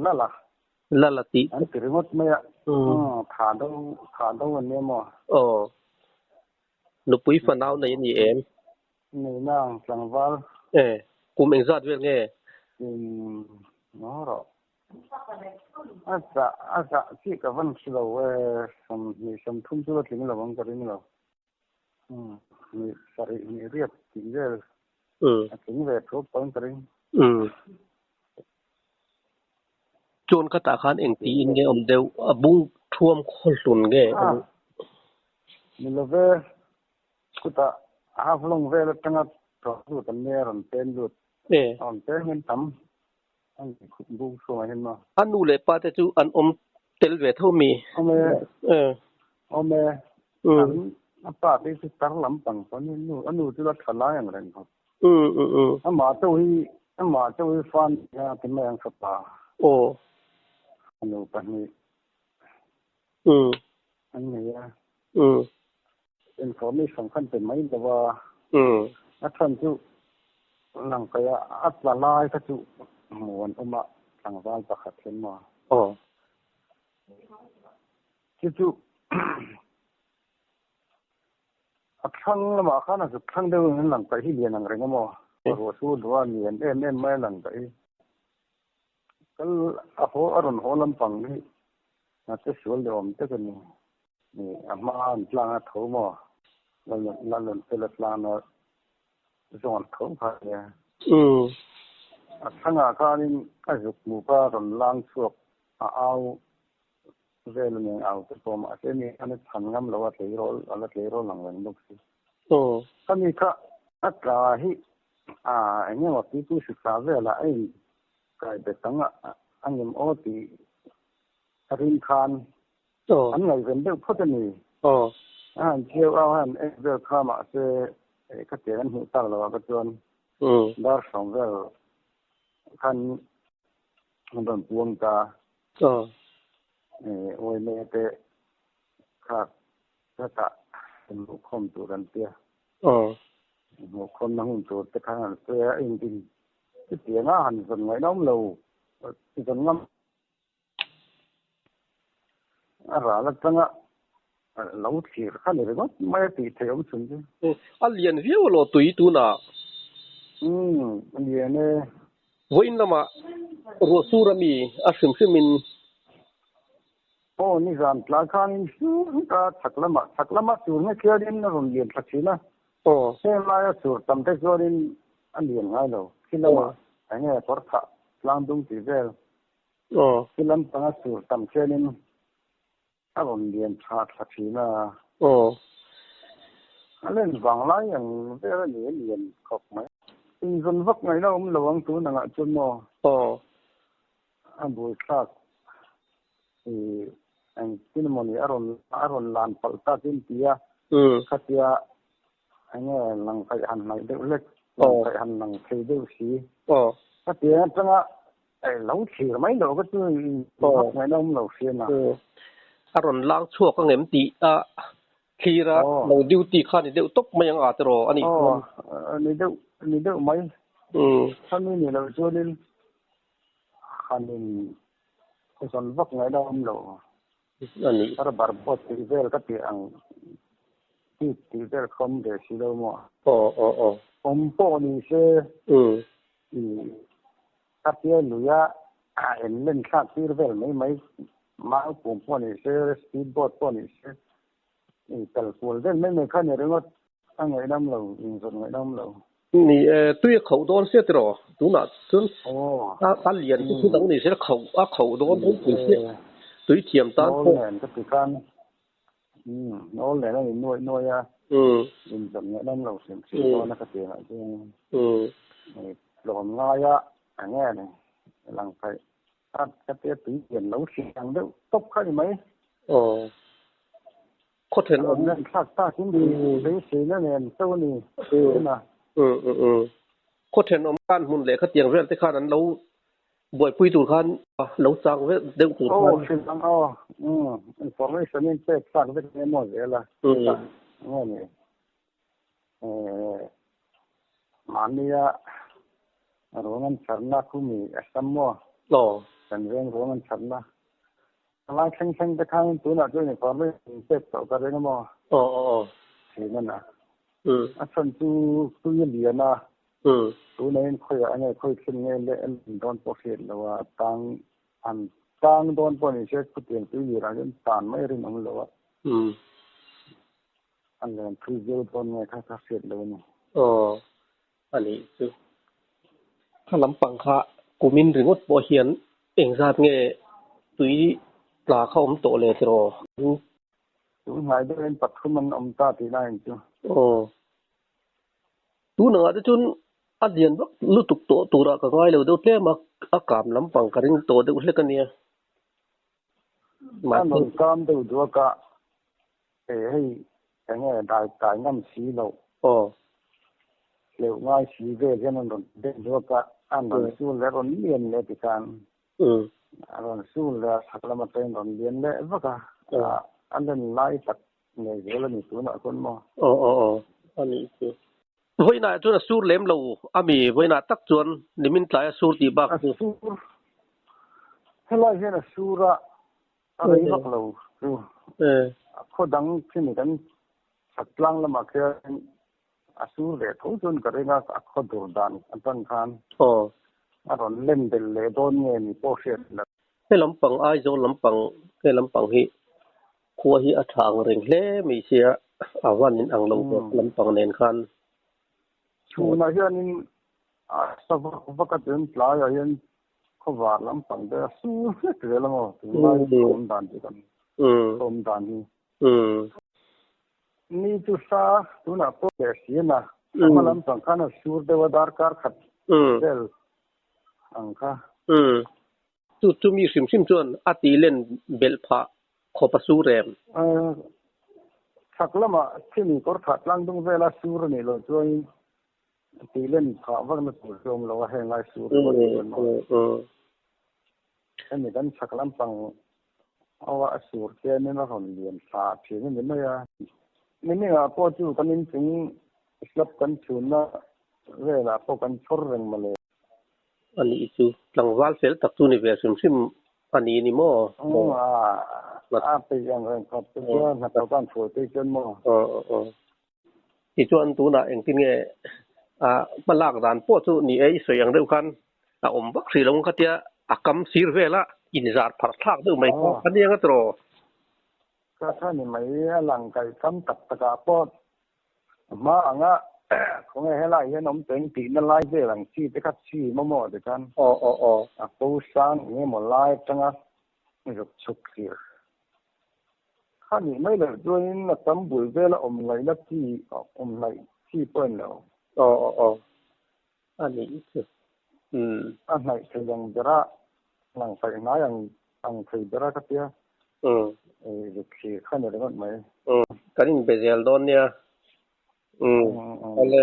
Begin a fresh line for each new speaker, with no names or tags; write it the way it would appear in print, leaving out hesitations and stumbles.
Lala.
Lala tih.
An ti ringawt mai a. Tha do, tha do an nia maw?
Aw. Nupui fanau nei a ni em?
Nei nang, tlangval.
E, kum engzat vel nge?
Kum ngaw rawh. A zah, a zah chiah ka van hre lo e, 20, 30 chu la tling lo ang ka ring lo. Umm, hnih sarih, hnih riat tih vel a tling ve thu pawhin ka ring.
Umm. Chuan ka tah khan eng tiin nge awm deuh? A bung thuam khawhlun nge?
A, ni lo ve. Chutah half long vel atanga tawh lut an nia rawn pen lut. Rawn pen hian tam a ni khup bung chhungah hian maw?
A nu leh pa te chu an awm tel ve tho mi?
Awm e. Awm e. An a pa te chu tar lampang pawn hi nu a nu chu la tha lai ang reng khawp. Amah chauh hi amah chauh hi fa nia ti mai ang fapa.
Aw.
Nu pahnih. An nei a. Information khan pe mai lo a. A chhan chu lang kaih a a tla lai kha chu hmu an awm a tlangval pakhat hian maw.
Aw.
Chu chu a thlang lamah khan a zuk thlang deuh in an lang kaih hi lian ang reng a maw. Ruah chu duh a lian em em mai a lang kaih hi. Kal a haw a rawn haw lampang hi a che sual leh awm tek a ni. A hma an tlang a tho maw? Lalun fel a tlang a zawn tho kha a nia. A thlangah khanin a zuk hmu kha a rawn lang chhuak a au vel a nia au te pawh mahse mi khan a chhan ngam lo a tleirawl a la tleirawl ang reng bawk si. Khami kha a tla hi a eng emaw pipu hri tla velah a in kai bet ang a ngem aw tih a rin khan an ngaihven deuh phawt a ni. A han cheu au a han en vel kha mahse khatiang an hmuh tak loh ah kha chuan dar sawm vel khan an rawn puang ta. Uaime te kha hetah hmuhkhawm tur an tia. Hmuhkhawmna hun tur te khan an sawi a, in in chutiang a han zawn ngaihna awm lo, zawn ngam a ral atanga lo thlir kha ni ringawt mai a tih theih awm chhun chu.
A lian viau alo tui tunah.
Umm a lian e.
Vawiin lamah ruah sur ami a hrim hrimin.
Aw nizan tlai khanin sur ka chhak lamah chhak lama sur nge khianin a rawn lian thla thin a.
Aw.
Heng laia sur tam te chuanin a lian ngai lo. Khi lamah eng nge kawr thah tlang dung tih vel.
Aw.
Khi lampanga sur tam khianin a rawn lian tha thla thin a.
Aw.
A len vang lai ang vel a ni a lian khawp mai. Inzawn vak ngaihna awm lo ang tun angah chuan maw?
Aw.
A buaithlak i engtin emaw ni a rawn a rawn lan palh tak in ti a, khatia enge lang kaih han hnaih deuh hlek, lang kaih han lang thei deuh si. Khatia atanga lo thlir mai loh kha chu vak ngaihna awm lo hriat a.
A rawn lang chhuak ang em tih a thlir a, lo duty kha ni deuh tawp mai ang a tiraw a nih chuan.
Aw, ni deuh ni deuh mai. Khami ni loh chuanin Han in zawn vak ngaihna awm lo.
A ni.
Rubber boat tih vel ka tih ang tip tih vel kha awm ve si lo maw?
Aw aw aw.
Awm pawh ni se i ka tia luia a en len thlak tir vel mai mai mau pum pawh ni se speed boat pawh ni se i kal kual vel mai mai kha ni ringawt. A ngaihnawm lo, inzawrh ngaihnawm lo.
Ni e, tui a khauh dawn sia tiraw? Tunah chuan a lian chu thu dang ni se khauh a khauh dawn ropui sia tui thiam tan pawh.
Nawl nen ka ti khan, nawl nen a ni nuaih nuaih a, inzawrh ngaihnawm lo hrim hrim dawn a ka ti ngah chu. Tlawm ngaia eng nge ni lang theih a ka tia tui lian lo hriat ang deuh tawp kha ni mai.
Aw. Khaw thenawm.
An thlak takin beiseina nen chauh a ni thin a.
Khaw thenawm khan hmun leh khatiang vel te khan an lo buaipui tur khan lo chang vel deuh tur khan.
Aw hrilh ang aw. Information in pek thlak vek emaw maw zel a. Nge ni. Mahnia ruang an chharna khu mi a sam maw?
Aw.
Kan veng ruang an chharna lai thleng thleng te khan tunah chuan information pek tawh ka ring a maw?
Aw aw aw.
Thin a na. A chhan chu tui a lian a. Tunah hian khawiah enge khawi thlen nge leh a len dawn pawh hriat lo a, tang an tang dawn pawh ni se khutiang tui lirah hian tan mai a rinawm lo a. An len thui viau dawn nge kha kha hriat lo a ni.
Aw a nih chu. Kha lampang kha kumin ringawt pawh hian engzat nge tui tla kha awm tawh le tiraw?
Tunhnai deuhin pathum an awm ta tih lai ang chu.
Aw. Tunangah te chuan a lian vak lutuk tawh turah ka ngai lo deuh tlem a, a kam lampang ka ring tawh deuh hlek a nia.
A rawn kam deuh duak a, e hei enge dai kai ngam si loh.
Aw.
Hleuh ngai si vel hian an rawn deuh duak a, an rawn sul leh a rawn lian leh tikhan a rawn sul leh a chhak lam atangin rawn lian leh vak a, a len lai tak ngei zel a ni tunah chuan maw?
Aw aw aw a nih chu. Vawiinah chuan a sur lem lo a mi vawiinah tak chuan nimin tlai a sur tih bak
chu. A sur helai hian a sur a a rei vak lo chu. A khaw dang khi ni kan chhak tlang lamah khian a sur leh tho chuan ka ring a a khaw dur dan atang khan.
Aw.
A rawn lem belh leh dawn nge ni pawh hriat lo.
He lampang Aizawl lampang he lampang hi Khua hi a tha ang reng hle mai sia, a van in ang lo bawk lampang nen khan.
Chhunah hianin a sa vak vak a chuan tlaiah hian khawvar lampang te a sur hlek zel a maw tunlai awm dan chu kan awm dan hi. Ni chu sa tunah pawh leh si a na, a hma lampang khan a sur deuh a darkar khat vel ang kha.
Chu chu mi hrim hrim chuan a tih len belh phah khawp a sur em?
Chhak lamah thimi kawr thah tlang dung vela sur a nih loh chuan tih len phah vakna tur hi a awm lo a, heng lai sur ringawt chuan maw? Hemi kan chhak lampang awa a sur khianin a rawn lian thla thin a ni mai a. Nimingah pawh chu kan inchung slab kan chhunna velah pawh kan chhawr reng mawle.
A nih chu tlangval fel tak chu ni ve hrim hrim a ni ni maw?
Aw a peih ang reng khawp te chuan hnathawk a an hruai phei chuan maw?
Aw aw aw. Tichuan tunah engtin nge a hma lak dan pawh chu ni e i sawi ang deuh khan a awm vak hrih lo ang kha tia a kam sir vela inzar pharh thlak deuh mai kha a nia nga tiraw?
Kha kha ni mai a lang kaih kam tak takah pawh Hma anga khawnge helai hian awm teng tihna lai vel ang chi te kha chi maw maw ti khan
Aw aw aw.
A ko sang eng emaw lai atanga zuk chhuk thlir kha nih mai loh chuanin a tam bul vela awm ngaihna chi awm hnaih chi pawh a ni lo.
Aw aw aw. A nih chu. Umm.
A hnaih thei ang bera lang paih hnai ang ang thei bera ka tia.
Umm.
Zuk thlir kha ni ringawt mai.
Umm. Kan inbe zel dawn nia. Umm. Awle.